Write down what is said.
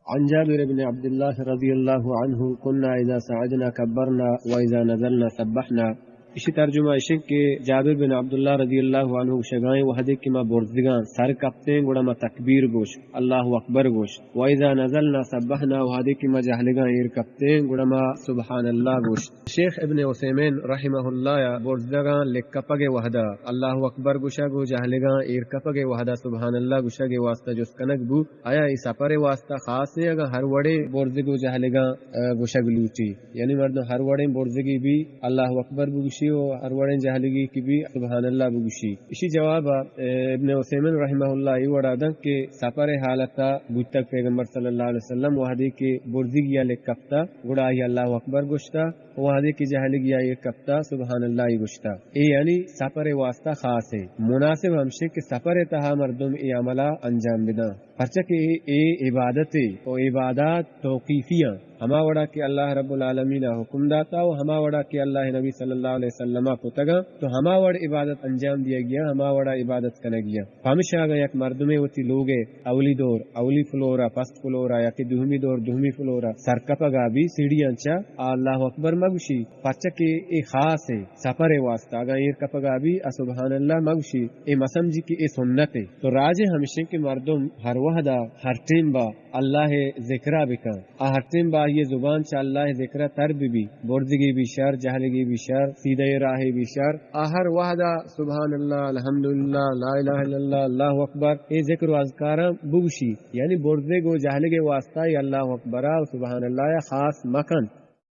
عن جابر بن عبد الله رضي الله عنه، كنا إذا صعدنا كبرنا وإذا نزلنا سبحنا. اشی ترجمہ اشن کہ جابر بن عبداللہ رضی اللہ عنہ گوشگائیں، وہدے کہ ما برزگاں سر کپتیں گڑا ما تکبیر گوش، اللہ اکبر گوش، و اذا نزلنا سبحنا، وہدے کہ ما جہلگاں ایر کپتیں گڑا ما سبحان اللہ گوش. شیخ ابن عثیمین رحمہ اللہ یا برزگاں لکپگ وہدا اللہ اکبر گوشگ و جہلگاں ایر کپگ وہدا سبحان اللہ گوشگ واسطہ جست کنگ بو، آیا ای سفر واسطہ خاص ہیں اگاں ہر وڑے برزگ و جہلگاں، آ، گوشگ لوٹی؟ یعنی مردم ہر وڑیں برزگی بی اللہ اکبر بگوشی و ہر وڑیں جہلگی کی بی سبحان اللہ بگوشی. اشی جواب، اے، ابن عثیمین رحمہ اللہ ای وڑا دن کہ سفر حالتا بوتگ پیغمبر صلی اللہ علیہ وسلم وہدے کہ برزگی یا لکپتا گڑا آئی اللہ اکبر گوشتا، وہدے کہ جہلگی یا ایر کپتا سبحان اللہ ای گوشتا. اے یعنی سفر واسطہ خاص ہے، مناسب ہمشے کہ سفر تہا مردم اے عملہ انجام بدن. پرچہ کہ اے، اے عبادت ہے و عبادات توقیفی ہیں. ہما وڑا کہ اللہ رب العالمین حکم داتا و ہما وڑا کہ اللہ نبی صلی اللہ علیہ وسلم کتگا تو ہما وڑ عبادت انجام دیا گیا، ہما وڑا عبادت کنگیا. پمشا اگاں یک مردمے وتی لوگے اولی دور، اولی فلورا، پست فلورا، یا کہ دومی دور، دومی فلورا سرکپگا بی سیڑھیاں چا، آ اللہ اکبر مگوشی، پرچہ کہ اے خاص ہے سفر واسطہ، اگاں ایر کپگا بی آ سبحان اللہ مگوشی، اے مسمجی کہ اے سنت ہے. تو راجے ہمشیں کہ مردم ہر وہدا ہر ٹیم با اللہ ذکرا بکن. آ ہر ٹیم با آئی زبان چہ اللہ ذکرا تر بی بی، برزگی بی شر، جہلگی بی شر، سیدھے راہی بی شر. آ ہر وہدا سبحان اللہ، الحمدللہ، لا الہ الا اللہ، اللہ اکبر، اے ذکر و اذکاراں بگوشی. یعنی برزگ و جہلگ واسطہ اے اللہ اکبرا و سبحان اللہ یا خاص مکن.